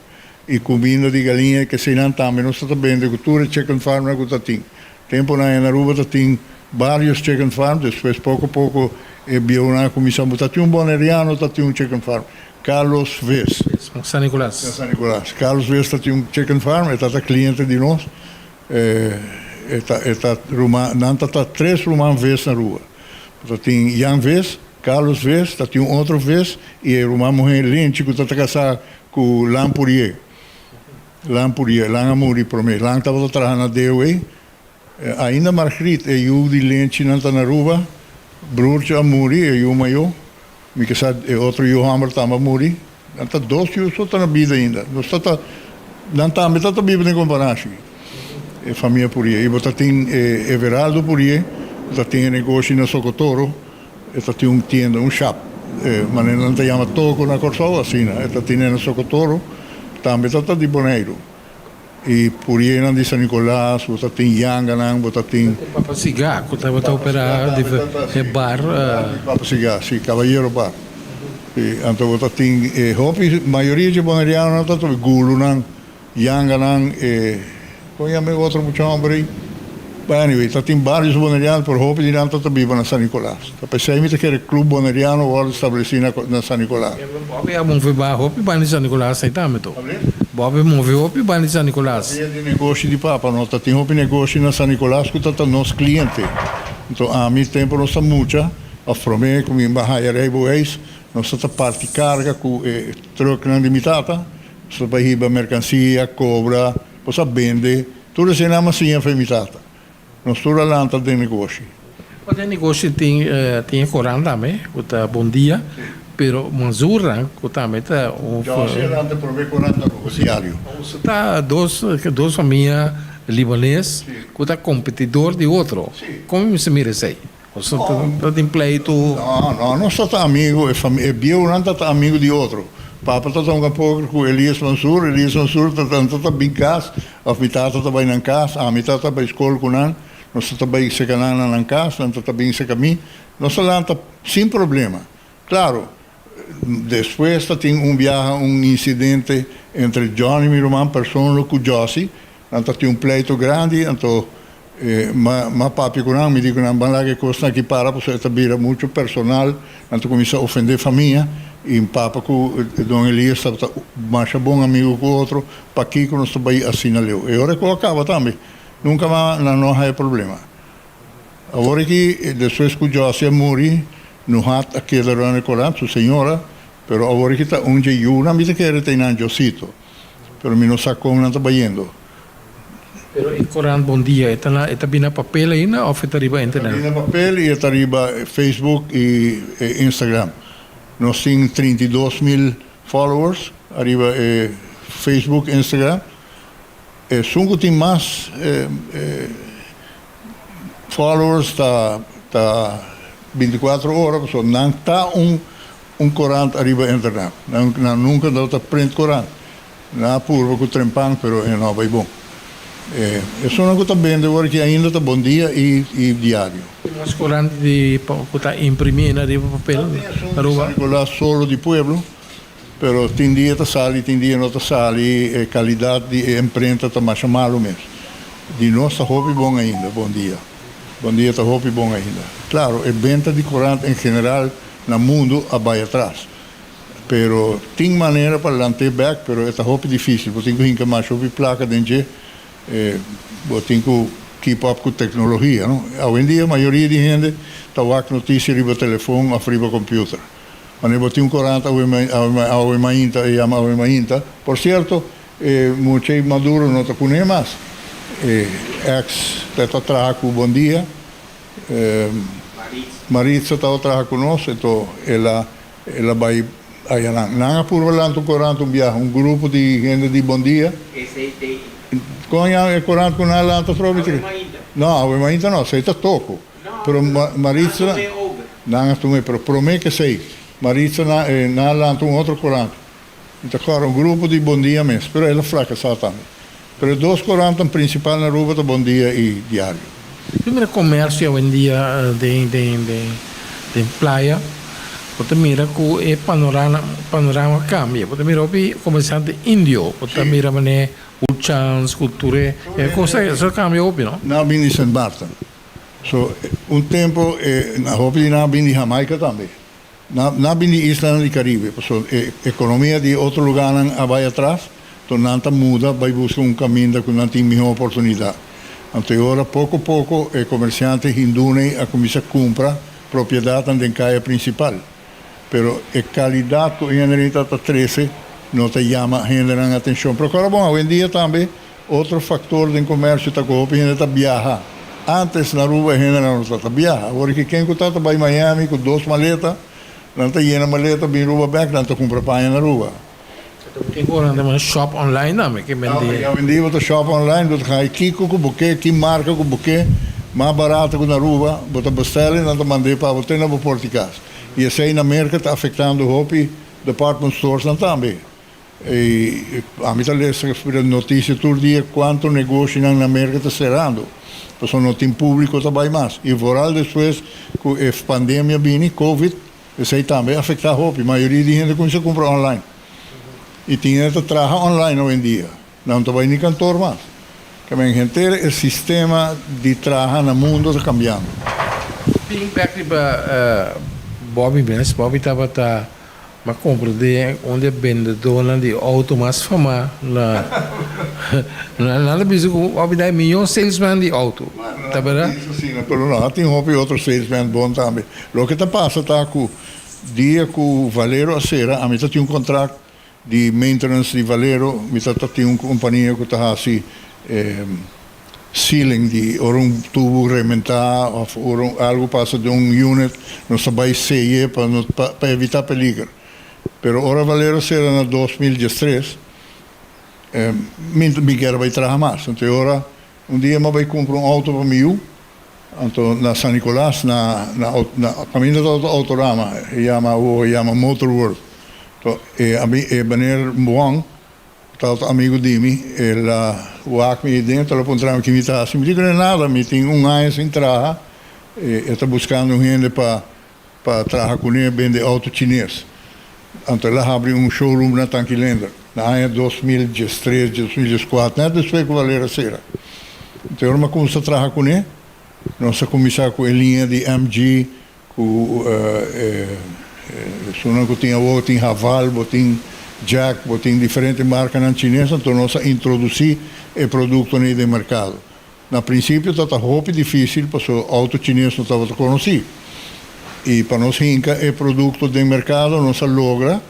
B: i kuminda di galiña i keseinan tambe nos ta ta bende ku tur e chicken farmnan ku ta tin. Temponan en Aruba ta tin varios chicken farm, despues poco poco e bieunan a cuminsa bo ta tin un Boneriano ta tin un chicken farm, Carlos Ves.
A: Na San Nicolas.
B: Na San Nicolas. Carlos Ves ta tin un chicken farm, e ta ta cliente di nos, e ta e ta ruman, nan ta ta tres ruman Ves na Aruba. Ta tin Jan Ves, Carlos Ves, ta tin un otro Ves y e ruman muher Lenchi cu ta ta casa cu Lan Pourier. Lan puria, Lan a muri promé. Lan tabata traha na DOE. Ainda Margriet, e yu di Lenchinan ta na Aruba. Broertje a muri, e yu mayó. Mi ke sa e otro yu hòmber tambe a muri. Nan ta dos yu so ta na bida ainda. Nos ta ta, nan tambe ta ta biba den Companashi, e famia Purie. I bo ta tin e Everaldo Purie, bo ta tin e negoshi na Socotoro. E ta tin un tienda, un shap, manera nan ta yama toko na Kòrsou, asina. E ta tine na Sokotoro, tambe ta ta di Boneiru. I purienan di San Nicolas, bo ta tin yanganan, bo ta tin.
A: Papa Sigá, ku tabata operá di e bar.
B: Papa Sigá, si, Caballero Bar. Si, anto bo ta tin e hopi, mayoria dje bonerianonan ta tobi gulunan. Yanganan e kon yama e otro mucha homber ei? But anyway, ta tin varios boneriano pero hopi di nan ta ta biba na San Nicolas. Ta p'esei mi ta kere Club Boneriano wòrdu establesí na na San Nicolas.
A: Bòbi a move ba hopi banda di San Nicolas ei tambe to. Bòbi a move hopi banda di San Nicolas.
B: Pabia di negoshi di papa no ta tin hopi negoshi na San Nicolas ku ta ta nos kliente. Anto ami tempu nos ta mucha òf promé ku mi a haya rijbewijs nos ta ta parti karga ku e trùknan di mi tata. Bo sa hiba merkansia, kobra, bo sa bende. Tur esei nan a siña for mi tata. Nos tur a lanta den negoshi.
A: Bo den negoshi tin tin e koran tambe ku ta Bon Dia, pero Manzurnan ku tambe ta un.
B: Josie a lanta e promé koran ta Aruba Diario.
A: Boso ta dos dos famia libanes ku ta kompetidor di otro. Kon mi mester mira esei? Boso ta tin pleitu?
B: No, no, nos ta ta amigu, e fami, e bieunan ta ta amigu di otro. Papa ta ta hunga poker ku Elias Mansur, Elias Mansur ta ta ta bin kas, òf mi tata ta bai nan kas, ami ta ta bai skol ku nan, nos ta ta bai seka nan na nan kas, nan ta ta bin seka mi. Nos ta lanta sin problema. Klaro, despues ta tin un biaha un insidente entre Johnny, mi ruman, persoonlijk ku Jossy, nan ta tin un pleito grandi, anto M'a papia ku nan, mi di ku nan, ban laga e kosnan aki para pasobra e ta bira muchu personal, nan ta kuminsá ofendé famia. I papa ku Don Elias tabata masha bon amigu ku otro, pakiko nos ta bai asina leu? E ora ku a kaba tambe, nunka mas nan no a haya problema. Awor aki, despues ku Josie a muri, Nuhat a keda rònt e korant, su señora, pero awor aki ta un dje yunan mi ta kere ta einan Josito, pero mi no sa kon nan ta bayendo.
A: Pero e korant Bon Dia e ta na e ta bini na papel ainda of e ta riba internet?
B: E ta bini na papel i e ta riba Facebook i Instagram. Nos tin 32,000 followers ariba e Facebook, Instagram. Esun ku tin mas followers ta ta 24 ora pasobra nan ta un un korant ariba internet. Nan nan nunka no ta print korant. Nan a purba ku trempan pero e no a bai bon. Esunnan ku ta bende awor aki ainda ta Bon Dia i i Diario.
A: Tin mas korant di ku ta imprimí ariba papel
B: na Aruba? San Nicolas Solo di Pueblo. Pero tin dia ta sali, tin dia no ta sali, e calidad di e imprenta ta masha malo mes. Di nos ta hopi bon ainda, Bon Dia. Bon Dia ta hopi bon ainda. Claro, e benta di corant en general na mundo a bay atras. Pero tin manera pa lant'é bek, pero e ta hopi dificil. Bo tin cu hinca masha hopi placa den dje. Bo tin cu keep up cu tecnologia, no? Awendia mayoria di hende ta wak noticia riba telefon of riba computer. Wanneer bo tin un korant awe mainta e yama awe mainta. Por sierto e mucha i Maduro no ta kuné mas. E ex ta ta traha ku Bon Dia. Maritza tabata traha ku nos ento el a el a bai ayanan. Nan a purba lanta un korant un biaha un grupo di hende di Bon Dia. Kon yama e korant ku nan a lanta atrobe? No awe mainta no esei ta toko. Pero Maritza. Nan a tum'é, pero promé k'esei, Maritza na e nan a lanta un otro korant. Mi ta kòrda un grupo di Bon Dia mes, pero el a frakasá tambe. Pero e dos korantnan prinsipal na Aruba ta Bon Dia i Diario.
A: Bo mira komersio awendia den den den playa, bo ta mira ku e panorana panorama a kambia. Bo ta mira hopi komersiante indio, bo ta mira manera Uchans ku tur e kos ei, eso a kambia hopi, no?
B: Nan a bini di Sint Maarten. So, un tempo e na hopi di nan a bin di Jamaica tambe. Nan a bin di islanan di Caribe, pasobra e economia di otro lugarnan a bai atras, enton nan ta muda bai busca un caminda cu nan tin miho oportunidad. Anto e ora poco poco e comerciante hinduney a cuminsa cumpra propiedadnan den caya principal. Pero e calidad cu e hendenan ta ta trece no ta yama hendenan atencion. Pero cora bon, awendia tambe Otro factor den comercio ta cu hopi hende ta biaha. Antes na Aruba e hendenan no ta ta biaha. Awor ki ken cu ta ta bay Miami cu dos maleta, nan ta yena maleta bin Aruba bek, nan ta cumpra paña na Aruba.
A: Tin cu ora nan ta shop online tambe ke bende.
B: Awendia bo ta shop online, bo ta haña kico cu bo ke, ki marca cu bo ke, mas barato cu na Aruba, bo ta bestel y nan ta mand'e pa bo te na bo porta di cas. Y esey na Merca ta afectando hopi department stores nan tambe. I ami ta lesa notisia tur dia kuantu negoshinan na Merka ta serando, pasobra no tin públiko ta bai mas. I vooral despues ku e pandemia bini, covid, esei tambe a afektá hopi. Mayoria di hende kuminsá kumpra online. I tin hende ta traha online awendia, nan no ta bai ni kantor mas. Kamen henter e sistema di traha na mundo ta kambiando.
A: Bin bek riba Bobby mes. Bobby tabata M'a comprende un di e bendedornan di auto mas famá na Nan ta bisa cu Bobby ta e mihó salesman di auto. Ta berdad?
B: Nan ta bisa asina, pero no, a tin hopi otro salesman bon tambe. Loke ta pasa ta cu dia cu Valero a cera, ami ta tin un contract di maintenance di Valero, mi ta ta tin un compania cu ta haci Sealing di ora un tubo rementá òf ora un algu pasa den un unit nos ta bai seye pa no pa evitá peliger. Pero ora Valero sera na 2013 mi mi kier a bai traha mas. Anto e ora un dia mi a bai kumpra un outo pa mi yu anto na San Nicolas na na na kaminda ta Autorama e yama awor e yama Motor World. Anto e ami e meneer Wong Tabata amigu di mi, el a wak mi den, el a puntra mi ki mi ta hasi. Mi di ku no nada, mi tin un aña sin traha, e ta buskando un hende pa pa traha kuné bende outo chines. Anto el a habri un showroom na Tanki Leendert na aña 2013, 2014, nèt despues ku Valera sera. Anto e ora mi a kuminsá traha kuné, nos a kuminsá ku e liña di MG ku e. Esunnan ku tin awor tin Haval, bo tin Jack, bo tin diferente markanan chines, anto nos a introdusí e produktonan ei den merkado. Na prinsipio ta ta hopi difísil pasobra outo chines no tabata konosí. I pa nos hinka e produkto den merkado nos a logra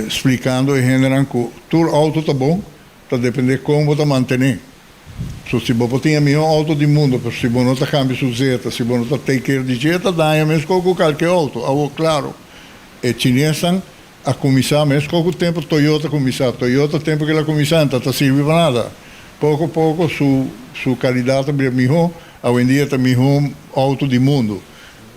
B: splikando e hendenan ku tur outo ta bon, ta dependé kon bo ta mantené. So si bo por tin e mihó outo di mundo pero si bo no ta kambia su zeta, si bo no ta take care di dje, e ta daña meskos ku kalke outo. Awor klaro, e chinesnan a kuminsá meskos ku tempu Toyota kuminsá. Toyota tempu ku el a kuminsá no ta sirbi pa nada. Poko poko su su kalidat a bira mihó, awendia ta mihó outo di mundo.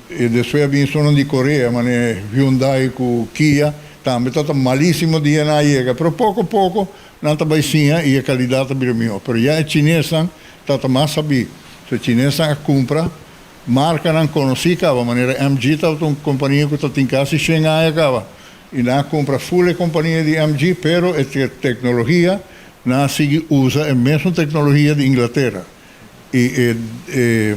B: E despues a bin esunnan di Korea, manera Hyundai ku Kia, tambe ta ta malisimo dia nan a yega, pero poko poko Nan ta bai siña i e kalidat ta bira mihó. Pero ya e chinesnan ta ta mas sabí. So e chinesnan a kumpra markanan konosí kaba, manera MG tabata un kompania ku ta tin kasi shen aña kaba. I nan a kumpra ful e kompania di MG, pero e teknologia nan a sigui usa e mesun teknologia di Inglatera. I e e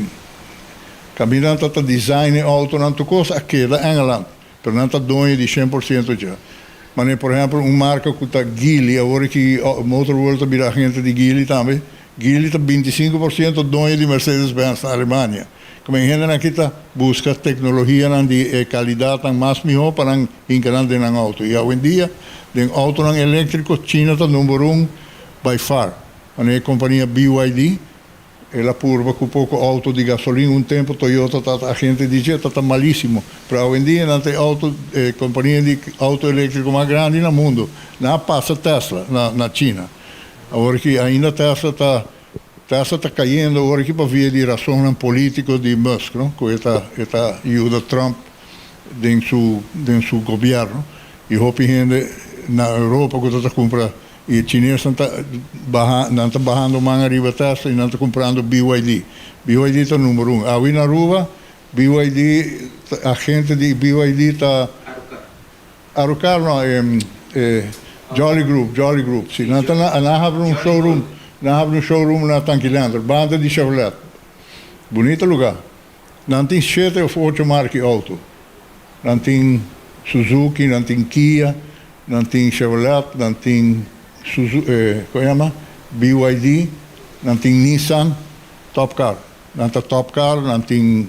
B: kaminda nan ta ta design e outonan tur kos a keda Engeland. Pero nan ta doño di 100% dje. Manera por ehempel un marka ku ta Geely, awor aki Motor World ta bira agente di Geely tambe, Geely ta 25% doño di Mercedes Benz na Alemania. Como e hendenan aki ta buska teknologianan di e kalidatnan mas mihó pa nan hinka nan den nan outo. I awendia den outonan eléktriko China ta number un by far. Manera e kompania BYD El a purba cu poco auto di gasolin un tempo Toyota ta ta agente di dje ta ta malisimo pero awendia nan ta e auto e compania di auto electrico mas grandi na mundo nan a pasa Tesla na na China awor aki ainda Tesla ta Tesla ta cayendo awor aki pa via di razonnan politico di Musk no cu e ta e ta yuda Trump den su den su gobierno y hopi hende na Europa cu ta ta cumpra E chinesnan ta baha, nan ta bahando man ariba Tesla y nan ta cumprando BYD. BYD ta number un. Awi na Aruba, BYD, agente di BYD ta. Arucar. Arucar no, e Jolly Group, Jolly Group, si. Nan ta na, nan habri un showroom, nan habri un showroom na Tanki Leander, banda di Chevrolet. Bunita lugar. Nan tin shete of ocho marki auto. Nan tin Suzuki, nan tin Kia, nan tin Chevrolet, nan tin Suzu kon yama? BYD, nan tin Nissan, top car. Nan ta top car, nan tin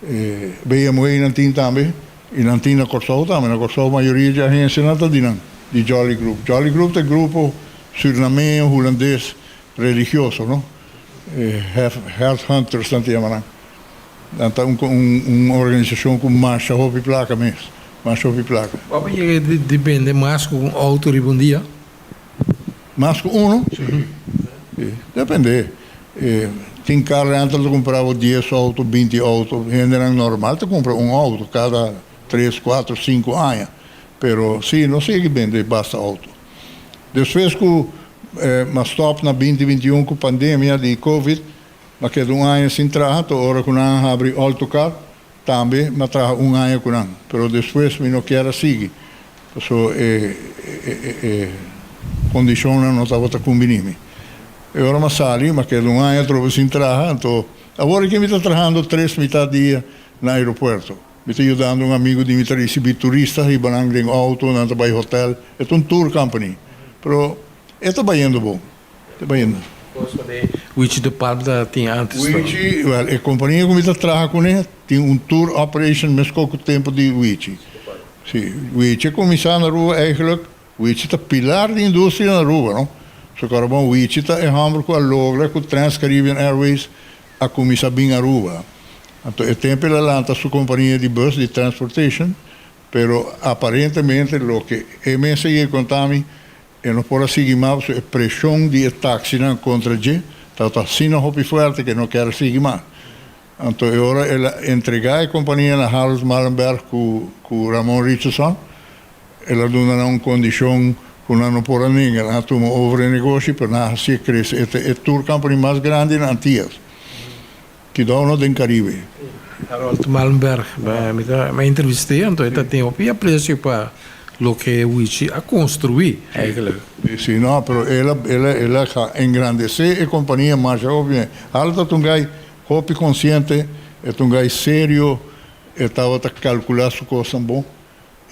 B: BMW nan tin tambe y nan tin na Kòrsou tambe. Na Kòrsou mayoria dje agensianan ta di nan, di Jolly Group. Jolly Group ta e grupo Surinameño, Hulandes religioso, no? Health Hunters nan ta yama nan. Nan ta un organisashon ku masha hopi plaka mes, masha hopi plaka.
A: Bo a yega di bende mas ku un outo riba un dia?
B: Mas ku uno? Si. Depende. Tin kar rental ta kumpra bo dies outo, 20 outo. Hendenan normal ta kumpra un outo kada tres, kuater, sinku aña. Pero si, nos sigui bende basta outo. Despues ku m'a stòp na 2021 ku pandemia di covid, M'a keda un aña sin traha, to ora ku nan a habri Oltocar, tambe m'a traha un aña ku nan. Pero despues mi no kier a sigui, paso e e kondishonnan no tabata kumbiní mi. E ora m'a sali, m'a keda un aña atrobe sin traha, anto awor aki mi ta trahando tres mitad dia na aeropuerto. Mi ta yudando un amigu di mi ta risibí turista, hiba nan den outo, nan ta bai hotel. E ta un tour company, pero e ta bayendo bon. Ta bayendo.
A: Cosa de Wichi de Palm ta tin antes
B: ta? Wichi, wel e compania cu mi ta traha cune tin un tour operation mesco cu tempo di Wichi. Si, Wichi a cuminsa na Aruba eigenlijk, Wichi ta pilar di industria na Aruba no. So cu bon Wichi ta e homber cu a logra cu Trans Caribbean Airways a cuminsa bin Aruba. Anto e tempo el a lanta su compania di bus di transportation, pero aparentemente loke e mes a yega conta mi E no por a sigui mas pasobra e preshon di e taxinan kontra dje tabata asina hopi fuerte ku e no kier a sigui mas. Anto e ora el a entregá e kompania na Harold Malenberg ku ku Ramon Richardson, el a duna nan un kondishon ku nan no por a nenga. Nan a tuma over e negoshi pero nan a hasié krese. E ta e tour company mas grandi na Antias. Kidou no den Caribe.
A: Harold Malmberg, mi ta mi a entrevist'é anto e ta tin hopi aprecio pa loke Wichi a construi eigenlijk.
B: Si no, pero el a el a el a engrandece e compania masha hopi bien. Harold ta un guy hopi consciente, e ta un guy serio, e tabata calcula su cosnan bon.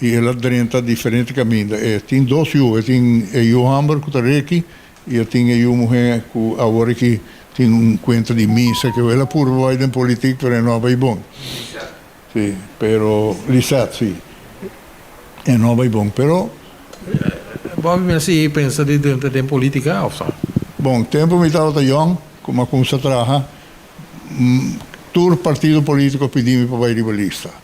B: I el a drenta diferente kaminda. E tin dos yu, e tin e yu hòmber ku ta Ricky i e tin e yu muhé ku awor aki tin un kuenta di misa ku el a purba bai den politik pero e no a bai bon. Si, pero Lisette si, e no a bai bon pero.
A: Bobby mi a sigui pensa di drenta den politika òf so?
B: Bon, tempu mi tabata yòn ku mi a kumsa traha, tur partido politiko a pidi mi pa bai riba lista.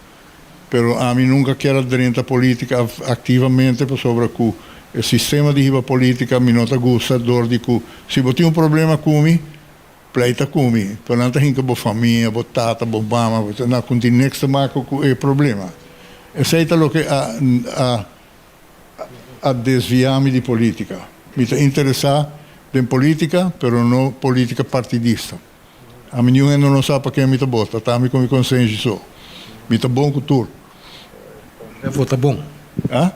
B: Pero ami nunca kier a drenta politica activamente pasobra cu e sistema di hiba politica mi no ta gusta door di cu si bo tin un problema cu mi, pleita cu mi, pero nan ta hinca bo famia, bo tata, bo mama, bo na cu tin niks te maka cu e problema. Esey ta loke a a a desvia mi di politica. Mi ta interesa den politica, pero no politica partidista. Ami niun hende no sa pa ken mi ta bota, ta ami ku mi konsenshi so. Mi ta bon ku tur.
A: Bo ta vota bon.
B: Ha?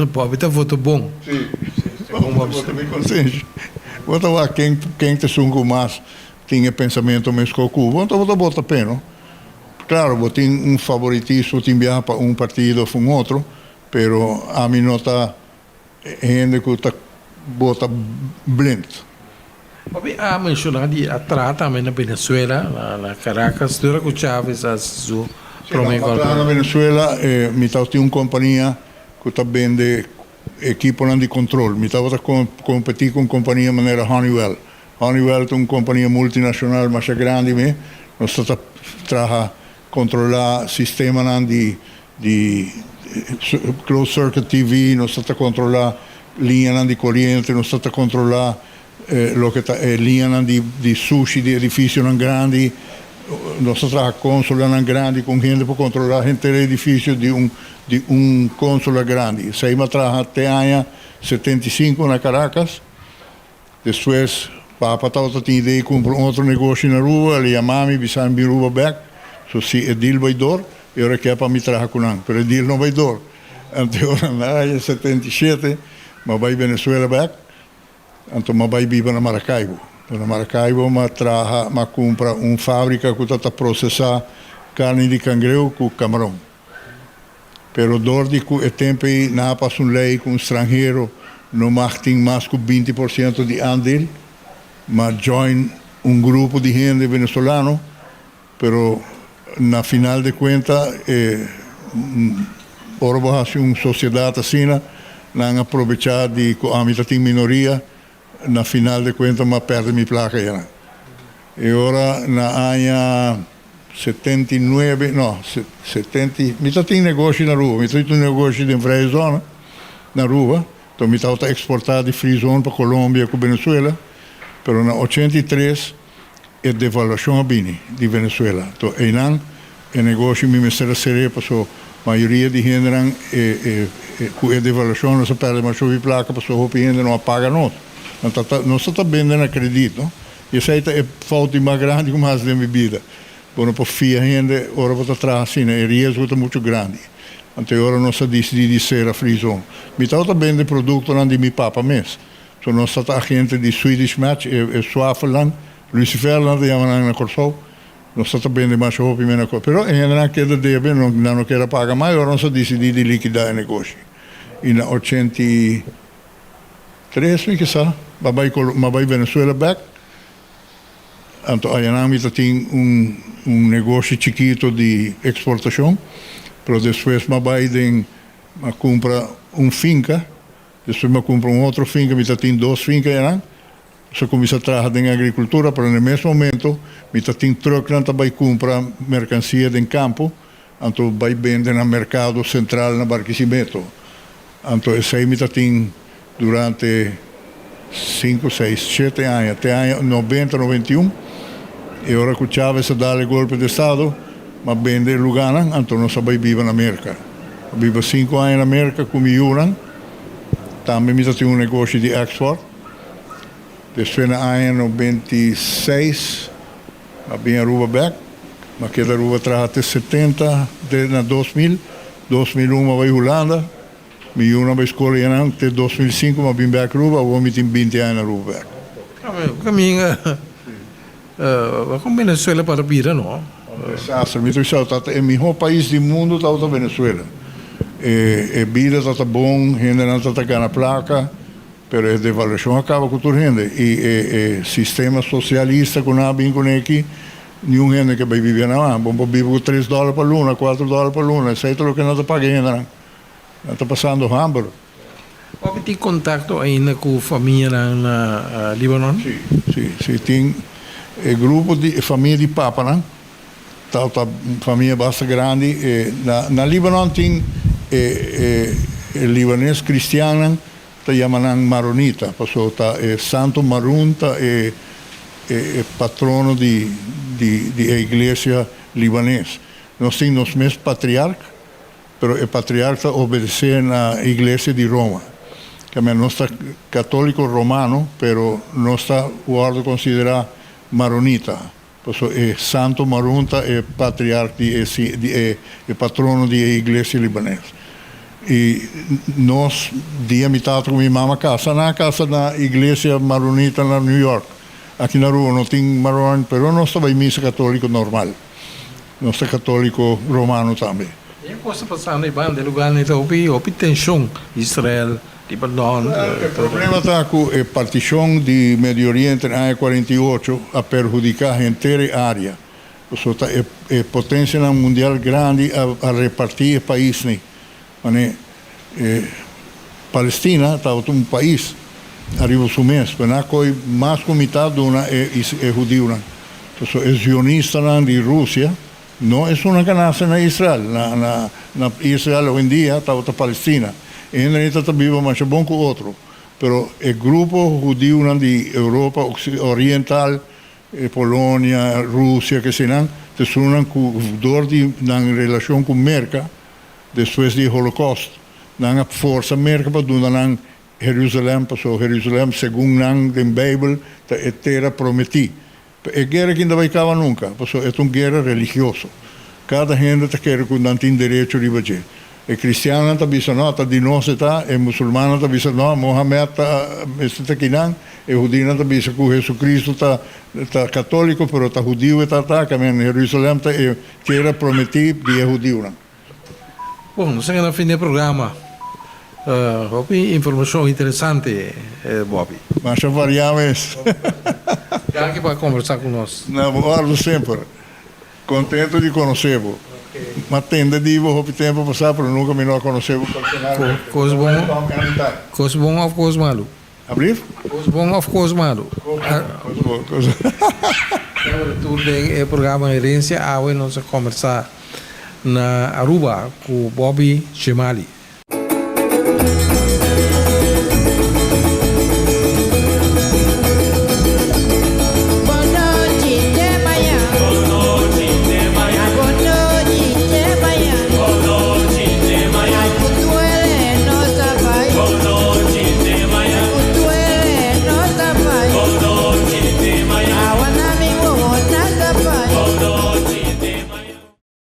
A: Bo ta vota bon.
B: Si. Bo ta vota mi konsenshi. Bo ta wak ken ken ta esun ku mas tin e pensamentu meskó ku bo, anto bo ta bota p'e, no? Klaro, bo tin un faboritismo, tin biaha pa un partido òf un otro, pero ami no ta Hende ku ta bota blind.
A: Papi a menshoná di a traha tambe na Venezuela, na Caracas, dura ku Chávez a hasi su promé
B: golpe. Si, a traha na Venezuela, mi tabatin un kompania ku ta bende ekiponan di kontrol. Mi tabata kompetí ku un kompania manera Honeywell. Honeywell ta un kompania multinashonal masha grandi me. Nos ta traha Kontrolá sistemanan di di closed circuit TV, nos ta ta kontrolá liñanan di koriente, nos ta ta kontrolá loke ta e liñanan di di sushi di edifisionan grandi, nos ta traha konsolanan grandi ku un hende por kontrolá henter e edifisio di un di un konsola grandi. Esei mi a traha te aña 75 na Caracas. Despues papa tabata tin idea di cumpra un otro negoshi na Aruba, el a yama mi bisa mi bin Aruba bek, so si e deal bay door, e ora kier pa mi traha cu nan, pero e deal no bay door. Anto e ora na aña 77 mi a bay Venezuela bek, anto mi a bay biba na Maracaibo. Anto na Maracaibo mi a traha, mi a cumpra un fabrica cu ta ta procesa carni di cangreu cu camaron. Pero dor di ku e tempu ei nan a pasa un lei ku un stranhero no mag tin mas ku 20% di aandeel, m'a join un grupo di hende venezolano, pero na final de kuenta e ora bo hasi un sosiedat asina, nan a probecha di ku ami ta tin minoria, na final de kuenta m'a pèrdè mi plaka einan. E ora na aña 79, no, setenta i, mi ta tin negoshi na Aruba, mi ta tin negoshi den vrije zona na Aruba, enton mi tabata eksportá di free zone pa Colombia ku Venezuela, pero na 83 e devaluashon a bini di Venezuela, enton einan e negoshi mi mester a ser'é paso mayoria di hendenan e e ku e devaluashon nos a pèrdè masha hopi plaka paso hopi hende no a paga nos, nan ta ta nos ta ta bende na kredit no. I esei ta e fout di mas grandi ku mi hasi den mi bida. Bo no por fia hende ora bo ta traha asina, e riesgo ta muchu grandi. Anto e ora nos a disidí di sera Free Zone. Mi tabata bende produktonan di mi papa mes. So nos tabata agente di Swedish Match, e swafelnan, lucifernan ta yama nan na Kòrsou. Nos tabata bende masha hopi mena kos. Pero e hendenan keda debe, nan no keda paga mas, e ora nos a disidí di likidá e negoshi. I na 83 mi kisa, m'a bai Colo, m'a bai Venezuela bek, anto ayanan mi ta tin un un negoshi chikito di eksportashon, pero despues m'a bai den, m'a kumpra un finka, despues m'a kumpra un otro finka, mi ta tin dos finka ayanan, nos a kuminsá traha den agrikultura, pero na e mes momento mi ta tin trùknan ta bai kumpra merkansia den kampo, anto bai bende na merkado sentral na Barquisimeto. Anto esei mi ta tin durante sinku, seis, shete aña, te aña 90, 91. E ora ku Chávez a dal e golpe de estado, m'a bende e lugánan, anto nos a bai biba na Merka. A biba 5 aña na Merka ku mi yunan. Tambe mi ta tin un negoshi di export. Despues na aña 96 m'a bin Aruba bèk. M'a keda Aruba traha te 70, te na 2000. 2001 m'a bai Hulanda. Mi yunan bai skol einan te 2005 m'a bin bèk Aruba. Awor mi tin 20 aña na Aruba bèk.
A: Kaminda kon Venezuela para bira no?
B: Un desastre. Mi ta bisa tabata e mihó pais di mundu tabata Venezuela. E bida ta ta bon, hendenan ta ta gana plaka, pero e devaluashon a kaba ku tur hende. I e sistema sosialista ku nan a bin kuné aki, niun hende ke bai biba nan mas. Bo por biba ku tres dòler pa luna, kuater dòler pa luna, esei ta loke nan ta paga e hendenan. Nan ta pasando hamber.
A: Hopi tin kontakto ainda ku famianan na Libanon?
B: Si, si, si. Tin e grupo di e famia di papanan ta ta un famia basta grandi. E na na Libanon tin e e e libanes kristiannan ta yama nan maronita pasobra ta e Santo Marun ta e e e patrono di di di e iglesia libanes. Nos tin nos mes patriark. Pero e patriark ta obedesé na Iglesia di Roma. Kambia nos ta katóliko romano, pero nos ta wòrdu konsiderá maronita, pasobra e Santo Marun ta e patriark di e di e e patrono di e Iglesia libanes. I nos, dia mi tata ku mi mama kasa, nan a kasa na Iglesia maronita na New York. Aki na Aruba no tin maron, pero nos ta bai misa katóliko normal. Nos ta katóliko romano tambe.
A: E kos ta pasando ei banda e lugar nei ta hopi hopi tenshon, Israel, Libanon.
B: E problema ta ku e partishon di Medio Oriente na aña 48 a perhudiká henter e área. Pasobra ta e e potensianan mundial grandi a a repartí e pais nei. Mane e Palestina tabata un pais ariba su mes, pero nan a kohe mas ku mitat duna e e hudiunan. Pasobra e zionistanan di Rusia no esunnan ku a nase na Israel, na na na Israel oyendia tabata Palestina. E hendenan ta ta biba masha bon ku otro, pero e grupo hudiunan di Europa Oriental, E Polonia, Rusia, kesenan ta esunnan ku dor di nan relashon ku Merka despues di e Holocaust, nan a forsa Merka pa duna nan Herusalèm pasobra Herusalèm segun nan den Beibel ta e tera prometí. Pero e guera aki no ta bai kaba nunka pasobra e ta un guera religioso. Kada hende ta kere ku nan tin derecho riba dje. E kristiannan ta bisa no, ta di nos e ta, e musulmannan ta bisa no, Mohamed ta mester ta kinan, e hudiunan ta bisa ku Hesukristu ta ta katoliko pero ta hudiu e ta ta, kamen Herusalèm ta e tera prometí di e hudiunan.
A: Bon, nos a keda na fin di e programa. Hopi informashon interesante, Bobby.
B: Masha variá mes.
A: Danki pa kombersá ku nos.
B: Na bo òrdu semper. Contento di conoce bo. M'a tende di bo hopi tempo pasa pero nunca mi no a conoce bo personalmente.
A: Cos bon, cos bon of cos malu?
B: Ablief?
A: Cos bon of cos malu?
B: Cos bon, cos bon, cos bon.
A: Semper tur den e programa Herencia awe nos a combersa na Aruba cu Bobby Chemali.